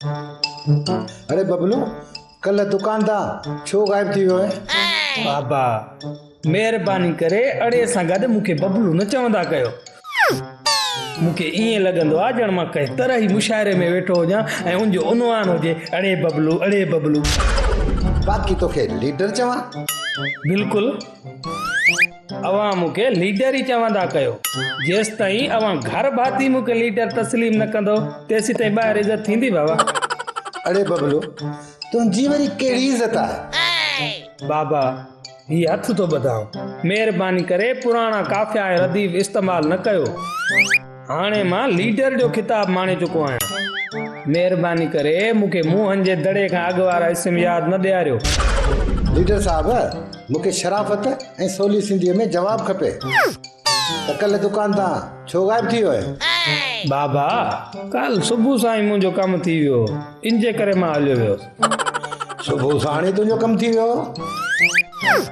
اڙي ببلو ڪلهه دڪان تان ڇو غائب ٿي ويو آهين؟ بابا مهرباني ڪري اڙي سان گڏ مون کي ببلو نه چوندا ڪيو. مون کي ائين لڳندو آهي ڄڻ مان ڪنهن طرحي مشاعري ۾ ويٺو هجان ۽ ان جو عنوان هجي اڙي ببلو اڙي ببلو. باقي توکي ليڊر چوان؟ بلڪل. اوهان مون کي ليڊر ئي چوندا ڪيو. جيستائين اوهان گهر ڀاتي مون کي ليڊر تسليم نه ڪندو، تيسيتائين ٻاهر عزت ٿيندي بابا. اڙي ببلو، تنهنجي وري ڪهڙي عزت آهي؟ بابا، هي هٿ ٿو ٻڌان. مهرباني ڪري پراڻا قافيا ۽ رديف استعمال نه ڪيو. هاڻي مان ليڊر جو خطاب ماڻي چڪو آهيان. مهرباني ڪري مون کي موهن جي دڙي کان اڳ وارا اسم ياد نه ڏياريو. ليڊر صاحب! مون کي شرافت ۽ سولي سنڌيء ۾ جواب کپي ته ڪلهه دڪان تان ڇو غائب ٿي ويو آهين؟ بابا، ڪالهه صبح سان ئي منهنجو ڪم ٿي ويو هو، ان جي ڪري مان هليو ويس. صبح ساڻ ئي تنهنجو ڪم ٿي ويو هو؟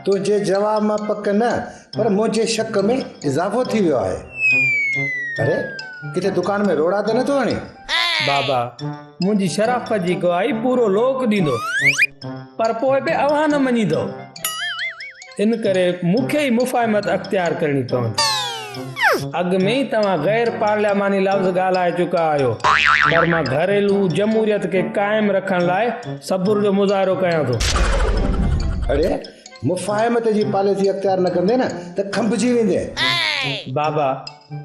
تنهنجي جواب مان پڪ نه پر منهنجي شڪ ۾ اضافو ٿي ويو آهي. اڙي، ڪٿي دڪان ۾ روڙا ته نه ٿو هڻين؟ بابا، منهنجي شرافت جي گواهي پورو لوڪ ڏيندو، پر پوء به اوهان نه مڃيندؤ. ان ڪري مون کي ئي مفاهمت اختيار ڪرڻي پوندي. اڳ ۾ ئي توهان غير پارلياماني لفظ ڳالهائي چڪا آهيو، پر مان گهريلو جمهوريت کي قائم رکڻ لاء صبر جو مظاهرو ڪيان ٿو. اڙي، مفاهمت جي پاليسي اختيار نه ڪندين ته کنڀجي ويندين. بابا،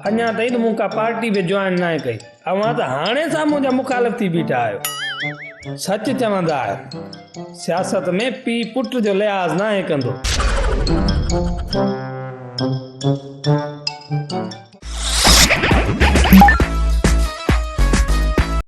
اڃا تائين ته مون ڪا پارٽي به جوائن ناهي ڪئي. اوهان ته هاڻي سان منهنجا مخالف ٿي بيٺا آهيو. سچ چوندا آهيو. سياست ۾ پيء پٽ جو لحاظ ناهي ڪندو.